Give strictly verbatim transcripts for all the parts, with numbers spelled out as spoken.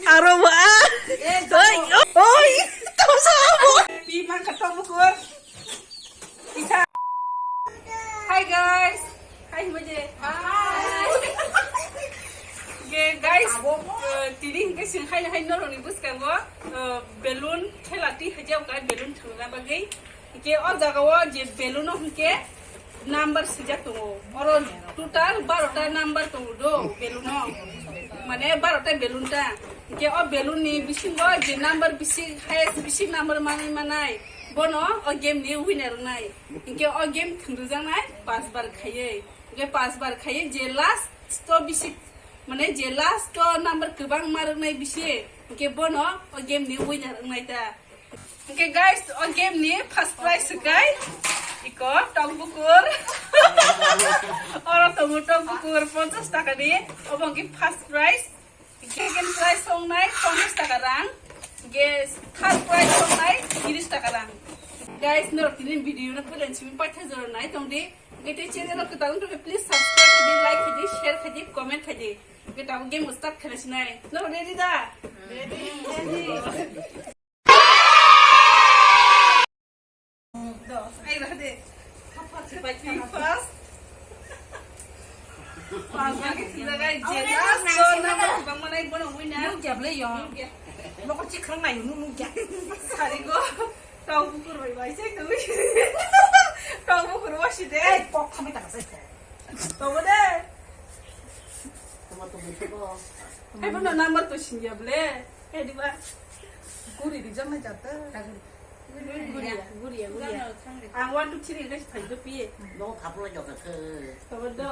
Aro ba. Oi, oi. Tau sa abo. Pi mangka tau bukur. Isa. Hi guys. Hi, Himaje. Hi. Ge, guys, uh, tini hingke sing hai hai noroni bwskango, uh, balloon khela ti hajau kai balloon thangna bagwi. Hingke o jaga o je balloon o hingke number swijak tongo. Oro total baro ta number tongo do balloon o. Mane baro ta balloon ta. Hingke o balloon ni bisingo je number bisi highest bisi number manai manai. Bono o game ni winner wngnai. Hingke o game thwngrijaknai pas bar khaiwi. Hingke pas bar khaiwi je last o bisi, mane je last o number kwbang ma rwknai bisi, hingke bono o game ni winner wngnai ta. Hingke guys, o game ni first prize hwnkhe iko tok bukur. Oro tongo tok bukur ponchas taka ni, obo hwnkhe first prize. Second prize songnai ponchas taka rang, ge third prize songnai tris taka rang. Guys, norok tini video no puila simi paitha jora nai tongdi. Ge tei channel o kwtal wngkha khe please subscribe khaidi, like khaidi, share khaidi, comment khaidi. Ge tamo game start khaina sinai. Norok ready da? Ready. Hai bono number to singya ble. Hai diba? Guri di jama jata. Guria, guria, guria. Ang one, two, three guys phai do piye. No thaplo jok khe. Tobo do.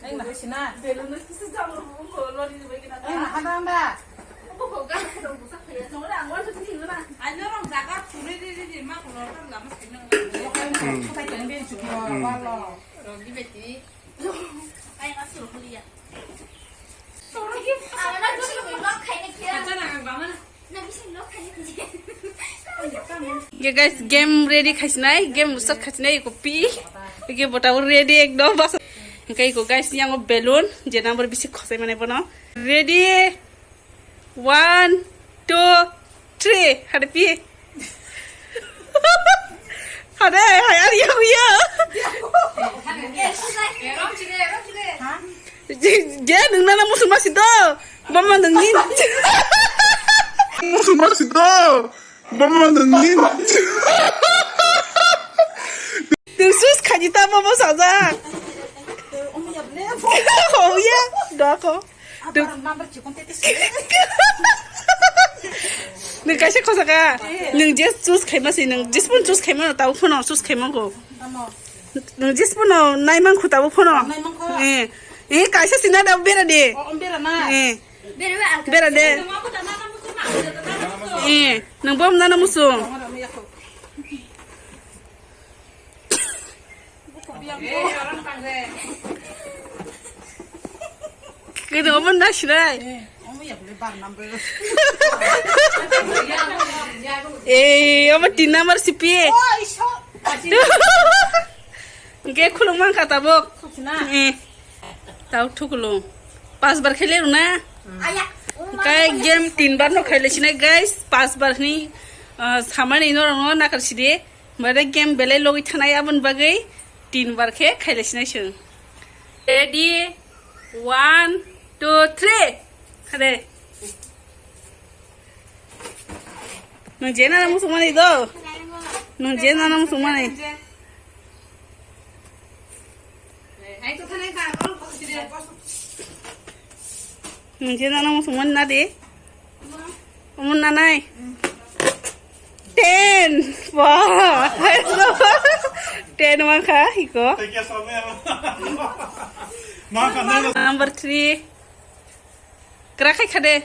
Ai ma sina. Belu no kisa jam ro ko lo di bai kina. Ai ma hada anda. Ko ko ga ko do sa phai. No ang one, two, three na. Ano rong jaga puri di di di ma ko lo ta lama sina. Ko kai kan ben chu ko wa lo. Rong di beti. Ye guys, game ready khaisinai, game start khaisinai, iko pi, iko botabo ready ekdom bas. Hingke iko guys, yango balloon, je number bisi khosai mane bono. Ready, one, two, three, hade pi. Hade, hai, ari, ya, ya. Ge, nung nana musu masi do. Bama nung nin. Musu masi do. Bama nung nin. Nung sus khaji ta bama sajak. Oh, ya, dako. Nung kaisa khosa ka? Nung je choose khaima se, nung jisbon choose khaima no, tabo phano choose khaima go. Nung jisbon no naimang khu tabo phano. Eh, eh, kaisa sina da bera de. Eh, bera de. Eh, nung bom nana musu. Kini omo na sinai. Eh, omo tin number sipi. Hingke khulung mangkha tabuk. Eh. Tau thukulung. Pas bar khaile runa. Kai game tin bar no khaile sinai guys. Pas bar ni, ah, samani no rong no nakar sidi. Mare game belai logoi thanai aboni bagwi tin bar khe khaile sinai chwng. Ready, one, two, three. Hade. Nung je nana musu mani do. Nung je nana musu mani. Nung je nana musu mani na de. Omo nanai. Ten. Wah. Ten mangkha iko. Number three. Kra khai khade.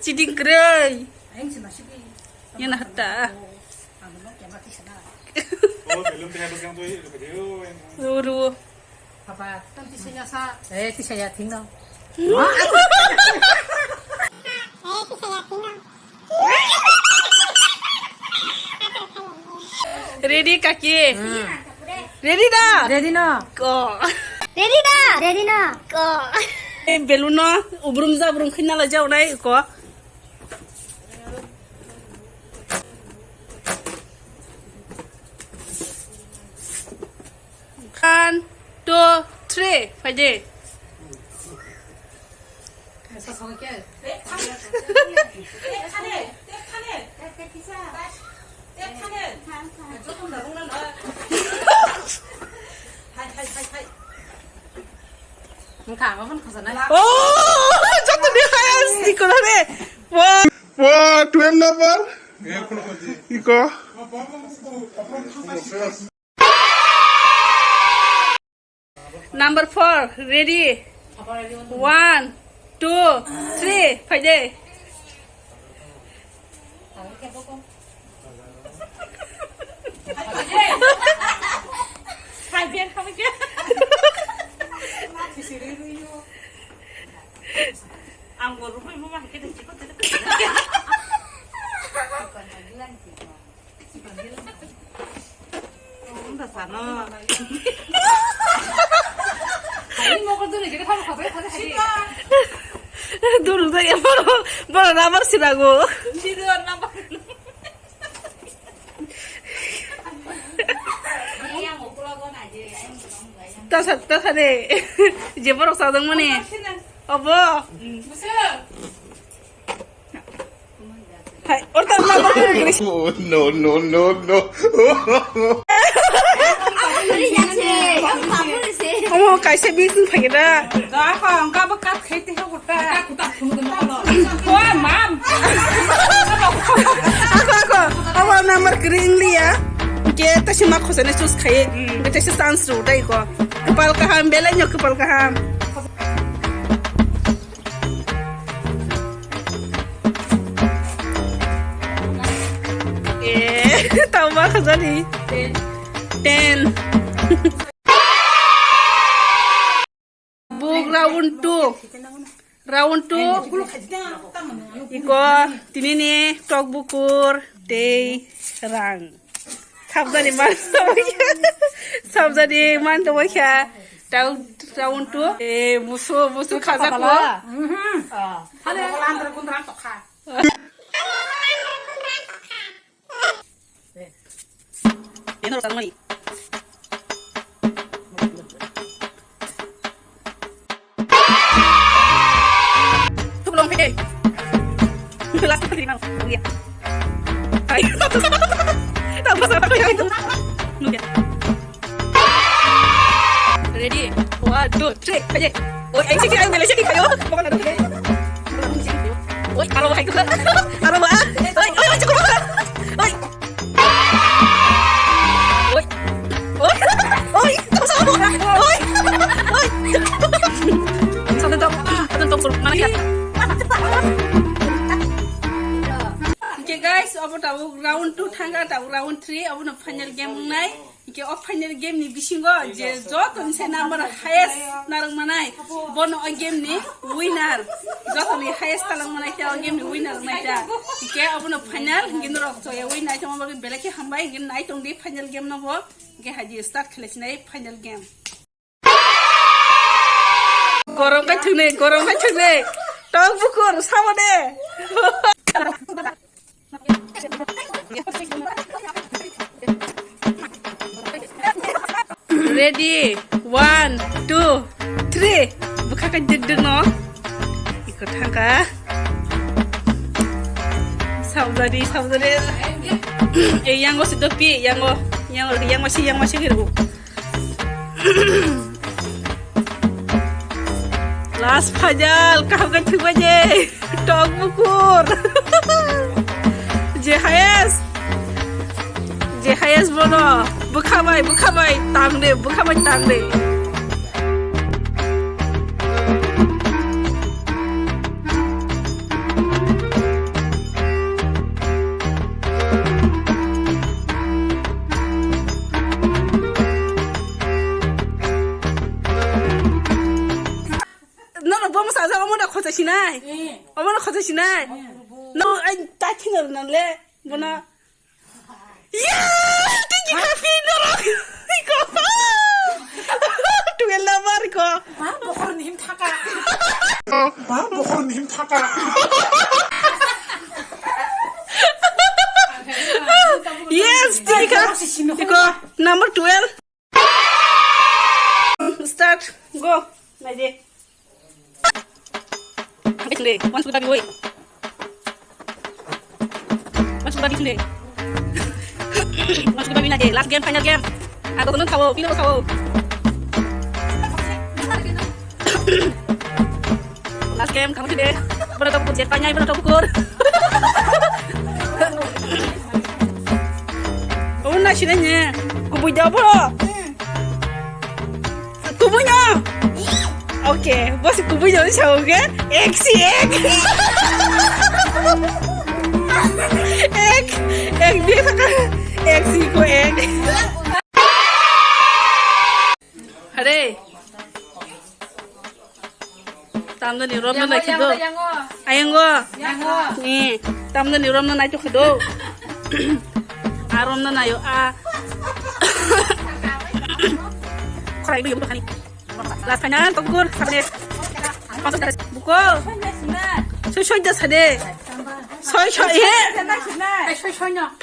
Chiding kroi. Yana hatta. Uru. Papa, tam tisaya sa. Eh, tisaya thing no. Ready kaki? Ready da? Ready no? Ko. Ready da? Ready na? Ko. Ei balloon no ubrum jabrum khinna la jawnai ko. One, two, three, phaidi. Oh, jotoni highest iko na re. Wah, wah, twelve number. Iko. Number four, ready? One, two, three, phaidi. Ang bo rumai mama kete chiko tete. Dulu saya baru baru nama sih lagu. Tasa tasa de. Je borok sadang mani. Obo. Hai, orta na ba kuru kuru. Oh, no, no, no, no. Omo kaisa bising phageda. Ga ko angka ba kat khete ho gota. Ko mam. Ako, ako. Abo number kering liya. Ke tasi ma khosane sus khaye. Ke tasi sans ro dai ko. Kepal kaham, belai nyok kepal kaham. Eh, tau ma khajani. Ten. Buk round two. Round two. Iko tinini tok bukur tei rang. Sabjani man sabjani man tongoi kha. Tau round two. Eh, busu busu khajak ko. Hale. Eno rok tangmani. Thuk long phai de. Last phai mang. Nugya. Hai. Tak pasal apa ya itu? Nugya. Ready? One, two, three, ayo. Oi, ayo, sini, ayo, Malaysia ni kayo. Bukan ada. Oi, aro hai ko. Aro ba. Oi, oi, oi, cukup. Oi. Oi. Oi. Oi, sama, sama. Oi. Oi. Satu top, satu top suruh mana ya? Okay guys, obo tabuk round two thangka, tabuk round three, obo no final game wngnai. Hingke o final game ni bisingo je joto ni se number highest narwk manai, bono o game ni winner. Joto ni highest talwk manai khe o game ni winner wngnai ta. Hingke obono final, hingke norok joya win naitongma bagwi belai khe hambai, hingke naitong di final game no bo. Hingke haji start khlai sinai final game. Gorom khai thungnai, gorom khai thungnai. Tok bukur, samo de. Ready, one, two, three. Bwkha khe dik dik no. Iko thangka. Saujari, saujari. Eh, yango si dopi, yango, yango, yango si, yango si hiru. Last final, kaham khe thwkbaidi. Tok bukur. Je highest. Je highest bono. Bwkha bai, bwkha bai, tang de, bwkha bai tang de. Nono bomo sajak omo da khochai sinai. Eh. Omo da khochai sinai. Eh. No, ai ta khina nang le. Bono. Ya, tiki kafi norok. Iko. Tuwel labar ko. Bar bokhor nim thaka. Yes, tika. Iko number twelve. Start. Go. Naidi. One, two, three, wait. Masuk tadi sini. Masuk tadi aja. Last game, final game. Aku tenang kau, final kau. Last game, kamu sini. Berapa pukul? Jet panjang, berapa pukul? Oh, nasi nanya. Kubui jawab, bro. Kubui no. Okay, boss kubui no sao ke? Ek si ek. Ek, ek dia saka. Ek si ko ek. Hare. Tamda ni rom na nai khido. Ayango. Ni, tamda ni rom na nai to khido. A rom na nayo a. Khorai bi yum khani. Last final to gur sabne. Buko. Soi soi da sade. Soi soi he.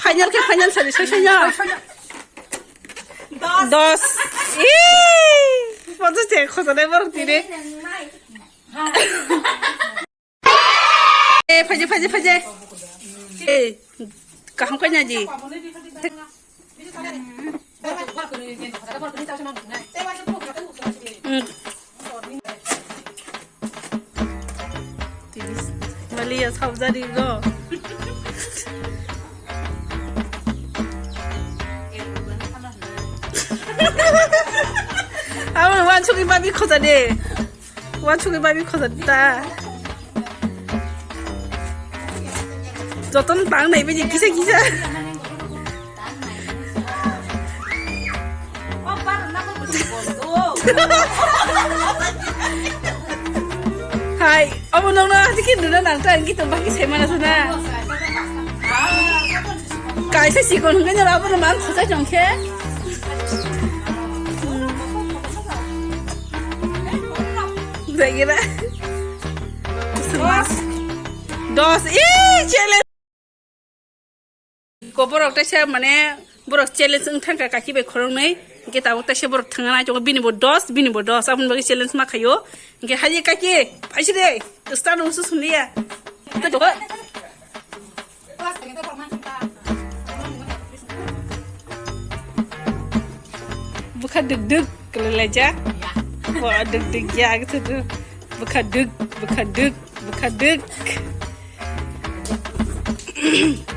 Final ke final sade soi soi no. Dos. Ih, ponchas te khosa dai bor tire. Eh, phaje, phaje, phaje. Eh, kaham kanya ji. Hmm. Malia saujari go. Abo wansugwi babi khoja de. Wansugwi babi khoja ta. Joton tang nai bini kisa kisa. Hai, abo nokno hati khe nuna nang ta, engki tong baki sai mana sana. Kaisa sikon hwnkhe noro abono mang khosai tong khe. Jagira. Dos. Ih, challenge. Ko borok taisa mane borok challenge wng thangkha kaki bai khoroknwi. Hwnkhe tabuk taisa borok thangna nai tongo bini bo dos, bini bo dos. Aboni bagwi challenge ma khaio. Hwnkhe hai kaki, phaisi de. Start wngsu sunliya. Hwnkhe joko. Bwkha duk duk kwlai laijak. Bo duk duk ya gitu tu. Bwkha duk, bwkha duk, bwkha duk.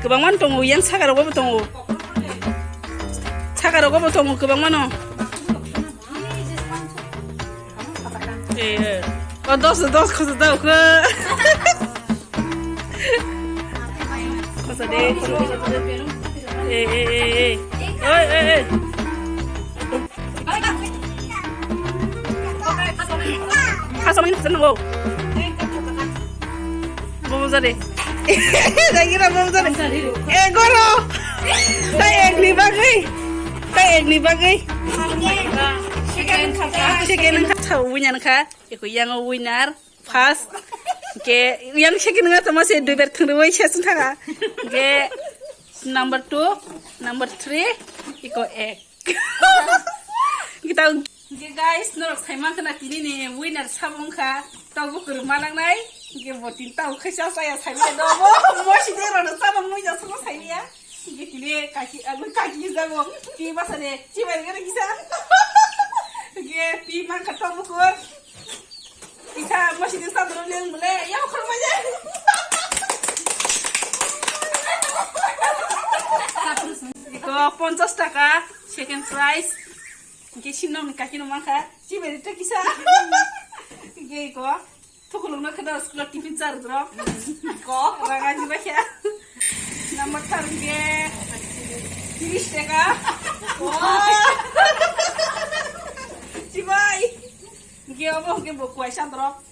Kwbangma tongo, yang saka rogo bo tongo. Saka rogo bo tongo kwbangma no. Eh, eh. O dos, dos khosa da ukho. Khosa de, khosa de, khosa de. Eh, eh, eh, eh. Oi, eh, eh. Khosa mani khosa nango. Bobo jare. Jagira bobo jare. Egoro. Tai ekni bagwi. Tai ekni bagwi. Second wngkha. Second wngkha. Winner wngkha. Eko yang winner. First. Ke yang second wngkha tamo se duibar thwngwi ses wngkha. Ke number two, number three, eko ek. Kita Hwnkhe guys, norok sai mankha na tini ni winner sabo wngkha. Tok bukur ma nangnai. Hwnkhe bo tin tok khai cha cha ya sai ya do bo. Mosi de rano sabo mui ja sabo sai ya. Hwnkhe tini kaki, abo kaki jago. Ti masa de chibai gana kisa. Hwnkhe ti mankha tok bukur. Kisa mosi de sabo le mule ya khor ma ya. Iko ponchas taka second prize. Hwnkhe sinno ni kaki no mankha, chiberi ta kisa. Hwnkhe iko thukuluk no kheda school tiffin char drop. Ko ranga jiba khe. Number thar hwnkhe tiris taka. Chibai. Hwnkhe obo hwnkhe bo kuaisa drop.